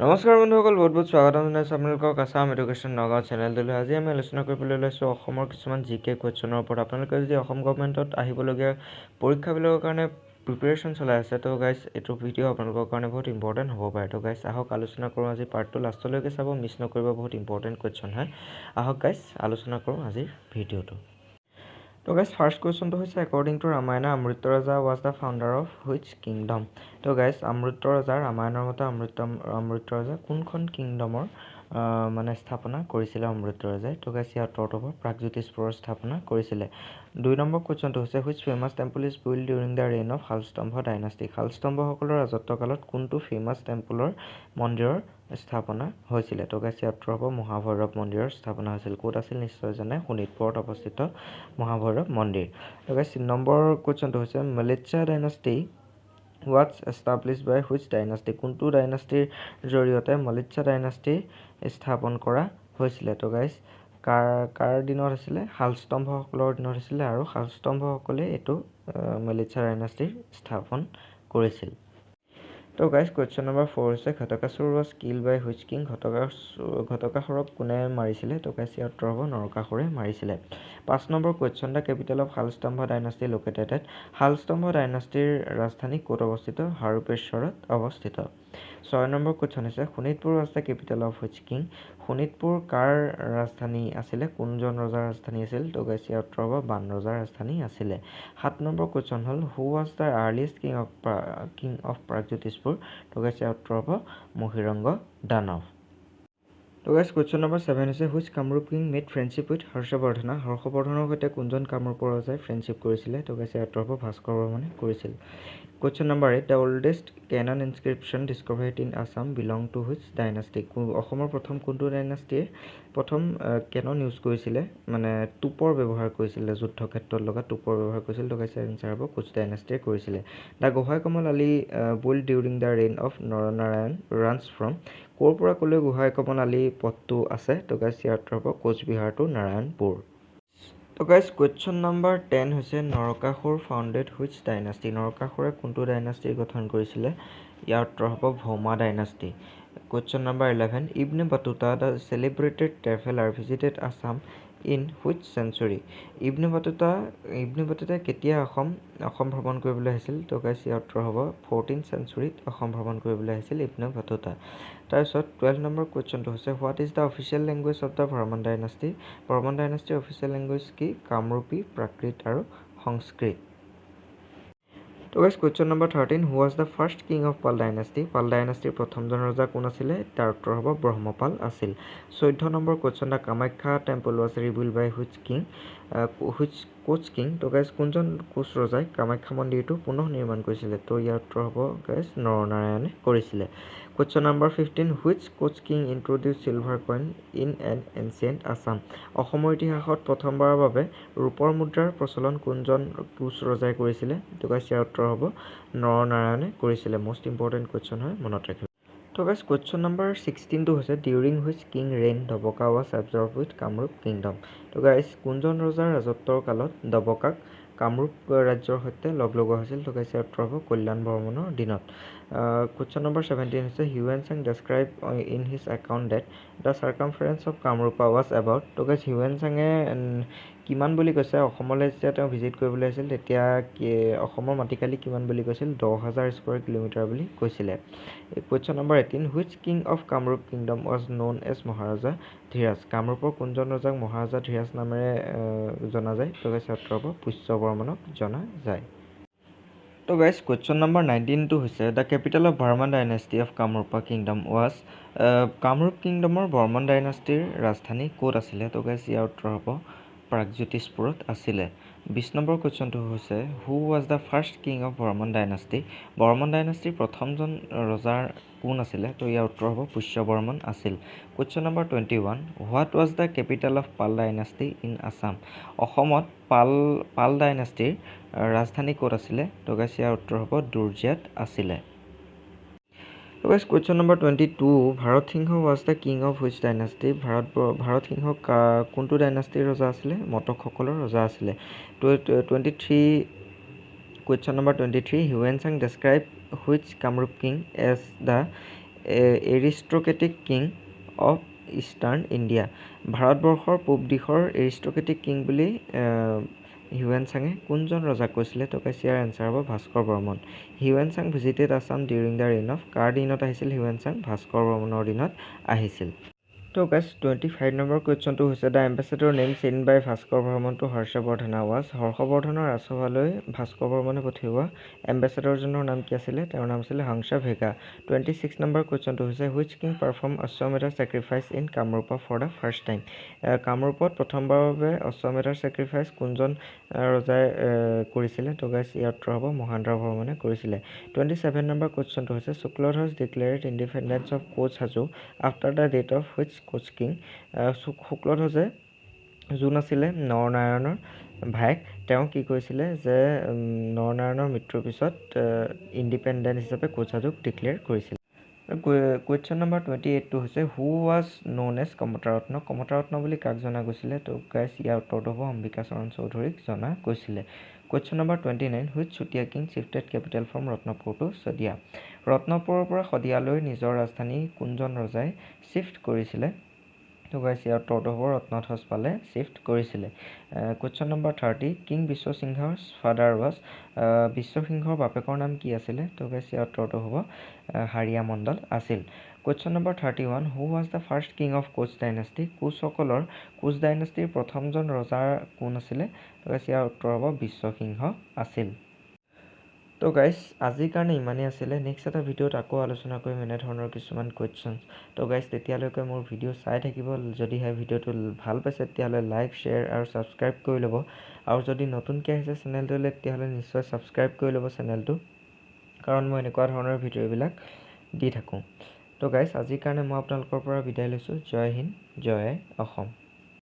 নমস্কাৰ বন্ধুসকল, বহুত বহুত স্বাগতম জনাইছোঁ আপোনালোকক আছাম এডুকেশ্যন নগাঁও চেনেলটোলৈ। আজি আমি আলোচনা কৰিবলৈ লৈছোঁ অসমৰ কিছুমান জি কে কুৱেশ্যনৰ ওপৰত। আপোনালোকে যদি অসম গভমেণ্টত আহিবলগীয়া পৰীক্ষাবিলাকৰ কাৰণে প্ৰিপেৰেশ্যন চলাই আছে, তো গাইজ, এইটো ভিডিঅ' আপোনালোকৰ কাৰণে বহুত ইম্পৰ্টেণ্ট হ'ব পাৰে। তো গাইজ, আহক আলোচনা কৰোঁ আজি। পাৰ্টটো লাষ্টলৈকে চাব, মিছ নকৰিব, বহুত ইম্পৰ্টেণ্ট কুৱেশ্যন হয়। আহক গাইজ, আলোচনা কৰোঁ আজিৰ ভিডিঅ'টো। তো গাইজ, ফাৰ্ষ্ট কুৱেশ্যনটো হৈছে, according to Ramayana, Amrita Raja was the founder of which kingdom? তো গাইজ, অমৃত ৰজা, ৰামায়ণৰ মতে অমৃত ৰজা কোনখন কিংডমৰ মানে স্থাপনা কৰিছিলে অমৃত ৰজাই? তো গাইজ, ইয়াৰ উত্তৰটো হ'ব প্ৰাগজ্যোতিষপুৰৰ স্থাপনা কৰিছিলে। 2 নম্বৰ কুৱেশ্যনটো হৈছে, which famous temple is built during the reign of Salastambha dynasty? শালস্তম্ভসকলৰ ৰাজত্বকালত কোনটো ফেমাছ টেম্পলৰ মন্দিৰৰ স্থাপনা হৈছিলে? তো গাইজ, ইয়াৰ উত্তৰ হ'ব মহাভৈৰৱ মন্দিৰৰ স্থাপনা হৈছিল। ক'ত আছিল নিশ্চয় জানে, শোণিতপুৰত অৱস্থিত মহাভৈৰৱ মন্দিৰ। তো গাইজ, 3 নম্বৰ কুৱেশ্যনটো হৈছে, Mlechchha dynasty was establish by which dynasty? কোনটো ডাইনাষ্টিৰ জৰিয়তে মলেচ্ছা ডাইনাষ্টি স্থাপন কৰা হৈছিলে? তো গাইজ, কাৰ কাৰ দিনত আছিলে? শালস্তম্ভসকলৰ দিনত আছিলে আৰু শালস্তম্ভসকলে এইটো মলেচ্ছা ডাইনাষ্টিৰ স্থাপন কৰিছিল। তো গাইজ, কুৱেশ্যন নম্বৰ 4 হৈছে, Ghatakasur was kill by which king? ঘটকাসুৰক কোনে মাৰিছিলে? তো গাইজ, ইয়াৰ উত্তৰ হ'ব নৰকাসুৰে মাৰিছিলে। 5 number question, the capital of Salastambha dynasty located at? Salastambha ডাইনাষ্টিৰ ৰাজধানী ক'ত অৱস্থিত? হাৰুপেশ্বৰত অৱস্থিত। 6 নম্বৰ কুৱেশ্যন হৈছে, Sonitpur was the capital of which king? Sonitpur কাৰ ৰাজধানী আছিলে, কোনজন ৰজাৰ ৰাজধানী আছিল? তো গাইজ, ইয়াৰ উত্তৰ হ'ব বান ৰজাৰ ৰাজধানী আছিলে। 7 নম্বৰ কুৱেশ্যন হ'ল, who was the earliest king of Pragjyotishpur? তো গাইজ, ইয়াৰ উত্তৰ হ'ব মহিৰংগ দানৱ। তো গাইজ, কুৱেশ্যন নম্বৰ 7 হৈছে, which Kamrup king made friendship with Harshavardhana? হৰ্ষবৰ্ধনৰ সৈতে কোনজন কামৰূপৰ ৰজাই ফ্ৰেণ্ডশ্বিপ কৰিছিলে? তো গাইজ, ইয়াৰ উত্তৰ হ'ব ভাস্কৰ বৰ্মনে কৰিছিল। Question number 8, the oldest cannon inscription discovered in Assam belong to which dynasty? অসমৰ প্ৰথম কোনটো ডাইনাষ্টিয়ে প্ৰথম কেনন ইউজ কৰিছিলে, মানে টোপৰ ব্যৱহাৰ কৰিছিলে, যুদ্ধ ক্ষেত্ৰত লগা টোপৰ ব্যৱহাৰ কৰিছিল? তো গাইজ, এনচাৰ হ'ব কোচ ডাইনাষ্টিয়ে কৰিছিলে। The Gohain Kamal Ali built during the reign of Naranarayan runs from? ক'ৰ পৰা ক'লৈ গোহাঁই কমল আলি পথটো আছে? তো গাইজ, ইয়াৰ উত্তৰ হ'ব কোচবিহাৰ টু নাৰায়ণপুৰ। তো গাইজ, কুৱেশ্যন নম্বৰ 10 হৈছে, Narakasur founded which dynasty? নৰকাসুৰে কোনটো ডাইনাষ্টি গঠন কৰিছিলে? ইয়াৰ উত্তৰ হ'ব ভৌমা dynasty. Question number 11, Ibn Battuta, the celebrated traveller, visited Assam in which century? Ibn বাটুতা কেতিয়া অসম ভ্ৰমণ কৰিবলৈ আহিছিল? তো গাইজ, ইয়াৰ উত্তৰ হ'ব 14 চেঞ্চুৰীত অসম ভ্ৰমণ কৰিবলৈ আহিছিল ইবনে বাটুতা। তাৰপিছত 12 নম্বৰ কুৱেশ্যনটো হৈছে, what is the official language of the Varman dynasty? Barman ডাইনাষ্টিৰ official language কি? কামৰূপী প্ৰাকৃত আৰু সংস্কৃত। তো guys, question number 13, who was the first king of Pala dynasty? পাল ডাইনাষ্টিৰ প্ৰথমজন ৰজা কোন আছিলে? তাৰ উত্তৰ হ'ব ব্ৰহ্মপাল আছিল। 14 number question, the Kamakhya temple was rebuild by which king, which Koch king? তো গাইজ, কোনজন কোচ ৰজাই কামাখ্যা মন্দিৰটো পুনঃ নিৰ্মাণ কৰিছিলে? তো ইয়াৰ উত্তৰ হ'ব গাইজ, নৰনাৰায়ণে কৰিছিলে। Question number 15, which Koch king introduce silver coin in an ancient Assam? অসমৰ ইতিহাসত প্ৰথমবাৰৰ বাবে ৰূপৰ মুদ্ৰাৰ প্ৰচলন কোনজন কোচ ৰজাই কৰিছিলে? তো গাইজ, ইয়াৰ উত্তৰ হ'ব নৰনাৰায়ণে কৰিছিলে। মষ্ট ইম্পৰ্টেণ্ট কুৱেশ্যন হয়, মনত ৰাখিব। তো গাইজ, কুৱেশ্যন নম্বৰ 16টো হৈছে, during which king reign Dabaka was absorb with Kamrup kingdom? তো গাইজ, কোনজন ৰজাৰ ৰাজত্বৰ কালত ডবকাক কামৰূপ ৰাজ্যৰ সৈতে লগ লগোৱা হৈছিল? তো গাইজ, ইয়াৰ উত্তৰ হ'ব কল্যাণ বৰ্মনৰ দিনত। কুৱেশ্যন নম্বৰ 17 হৈছে, Hiuen Tsang describe in his account that the circumference of Kamarupa was about? তো গাইজ, হিউৱেন চাঙে কিমান বুলি কৈছে? অসমলৈ যেতিয়া তেওঁ ভিজিট কৰিবলৈ আহিছিল, তেতিয়া অসমৰ মাটিকালি কিমান বুলি কৈছিল? 10,000 স্কুৱেৰ কিলোমিটাৰ বুলি কৈছিলে। Question number 18, which king of Kamrup kingdom was known as Maharaja Dhiraj? কামৰূপৰ কোনজন ৰজাক মহাৰাজা ধীৰাজ নামেৰে জনা যায়? তো গাইজ, উত্তৰ হ'ব পুষ্য বৰ্মনক জনা যায়। তো গাইজ, কুৱেশ্যন নম্বৰ 19টো হৈছে, the capital of Varman dynasty of Kamarupa kingdom was? Kamrup কিংডমৰ Barman ডাইনাষ্টিৰ ৰাজধানী ক'ত আছিলে? তো গাইজ, ইয়াৰ উত্তৰ হ'ব প্ৰাগজ্যোতিষপুৰত আছিলে। 20 নম্বৰ কুৱেশ্যনটো হৈছে, who was the first king of Varman dynasty? Barman ডাইনাষ্টিৰ প্ৰথমজন ৰজাৰ কোন আছিলে? তো ইয়াৰ উত্তৰ হ'ব পুষ্য বৰ্মন আছিল। Question number 21, what was the capital of Pala dynasty in Assam? অসমত পাল ডাইনাষ্টিৰ ৰাজধানী ক'ত আছিলে? তো গাইজ, ইয়াৰ উত্তৰ হ'ব দুৰ্জিয়াত আছিলে। তো guys, question number 22, Bharat Singha was the king of which dynasty? Bharat সিংহ কোনটো ডাইনাষ্টিৰ ৰজা আছিলে? মটকসকলৰ ৰজা আছিলে। 23, question number 23, Hiuen Tsang describe which Kamrup king as the Aristocratic king of eastern India? ভাৰতবৰ্ষৰ পূব দিশৰ এৰিষ্টক্ৰেটিক কিং বুলি হিউৱেন চাঙে কোনজন ৰজাক কৈছিলে? তো গাইছ, ইয়াৰ এনচাৰ হ'ব Bhaskar Barman. Hiuen Tsang visited Assam during the reign of? কাৰ দিনত আহিছিল হিউৱেন চাং? ভাস্কৰ বৰ্মনৰ দিনত আহিছিল। তো গাইছ, 25 নম্বৰ কুৱেশ্যনটো হৈছে, the ambassador name sent by Bhaskar Varman to Harshavardhana was? হৰ্ষবৰ্ধনৰ ৰাজসভালৈ Bhaskar বৰ্মনে পঠিওৱা এম্বেচেডৰজনৰ নাম কি আছিলে? তেওঁৰ নাম আছিলে হংসা ভেগা। 26 নম্বৰ কুৱেশ্যনটো হৈছে, which king perform Ashwamedha sacrifice in Kamarupa for the first time? কামৰূপত প্ৰথমবাৰৰ বাবে অশ্বমেধাৰ ছেক্ৰিফাইচ কোনজন ৰজাই কৰিছিলে? তো গাইছ, ইয়াৰ উত্তৰ হ'ব মহেন্দ্ৰ বৰ্মনে কৰিছিলে। 27 নম্বৰ কুৱেশ্যনটো হৈছে, Shukladhwaj declared independence of Koch Hajo after the death of which Koch king? শুক্লধ্বজে, যোন আছিলে নৰনাৰায়ণৰ ভায়েক, তেওঁ কি কৰিছিলে যে নৰনাৰায়ণৰ মৃত্যুৰ পিছত ইণ্ডিপেণ্ডেণ্ট হিচাপে কোচ হাজোক ডিক্লেয়াৰ কৰিছিল। কুৱেশ্যন নম্বৰ 28টো হৈছে, who was known as Kamataratna? Kamataratna বুলি কাক জনা গৈছিলে? তো গাইছ, ইয়াৰ উত্তৰটো হ'ব অম্বিকাচৰণ চৌধুৰীক জনা গৈছিলে। Question number 29, which Chutia king shifted capital from Ratnapur to Sadiya? ৰত্নপুৰৰ পৰা শদিয়ালৈ নিজৰ ৰাজধানী কোনজন ৰজাই শ্বিফ্ট কৰিছিলে? তো গাইছ, ইয়াৰ উত্তৰটো হ'ব ৰত্নধ্বজ পালে শ্বিফ্ট কৰিছিলে। Question number 30, king Biswa Singha's father was? বিশ্বসিংহৰ বাপেকৰ নাম কি আছিলে? তো গাইছ, ইয়াৰ উত্তৰটো হ'ব হাৰিয়া মণ্ডল আছিল। Question number 31, who was the first king of Koch dynasty? কোচসকলৰ Koch ডাইনেষ্টিৰ প্ৰথমজন ৰজা কোন আছিলে? তো গাইছ, ইয়াৰ উত্তৰ হ'ব বিশ্বসিংহ আছিল। তো গাইছ, আজিৰ কাৰণে ইমানেই আছিলে। নেক্সট এটা ভিডিঅ'ত আকৌ আলোচনা কৰিম এনেধৰণৰ কিছুমান কুৱেশ্যনছ। তো গাইছ, তেতিয়ালৈকে মোৰ ভিডিঅ' চাই থাকিব। যদিহে ভিডিঅ'টো ভাল পাইছে, তেতিয়াহ'লে লাইক, শ্বেয়াৰ আৰু ছাবস্ক্ৰাইব কৰি ল'ব। আৰু যদি নতুনকৈ আহিছে চেনেলটোলৈ, তেতিয়াহ'লে নিশ্চয় ছাবস্ক্ৰাইব কৰি ল'ব চেনেলটো, কাৰণ মই এনেকুৱা ধৰণৰ ভিডিঅ'বিলাক দি থাকোঁ। তো গাইছ, আজিৰ কাৰণে মই আপোনালোকৰ পৰা বিদায় লৈছোঁ। জয় হিন্দ, জয় অসম।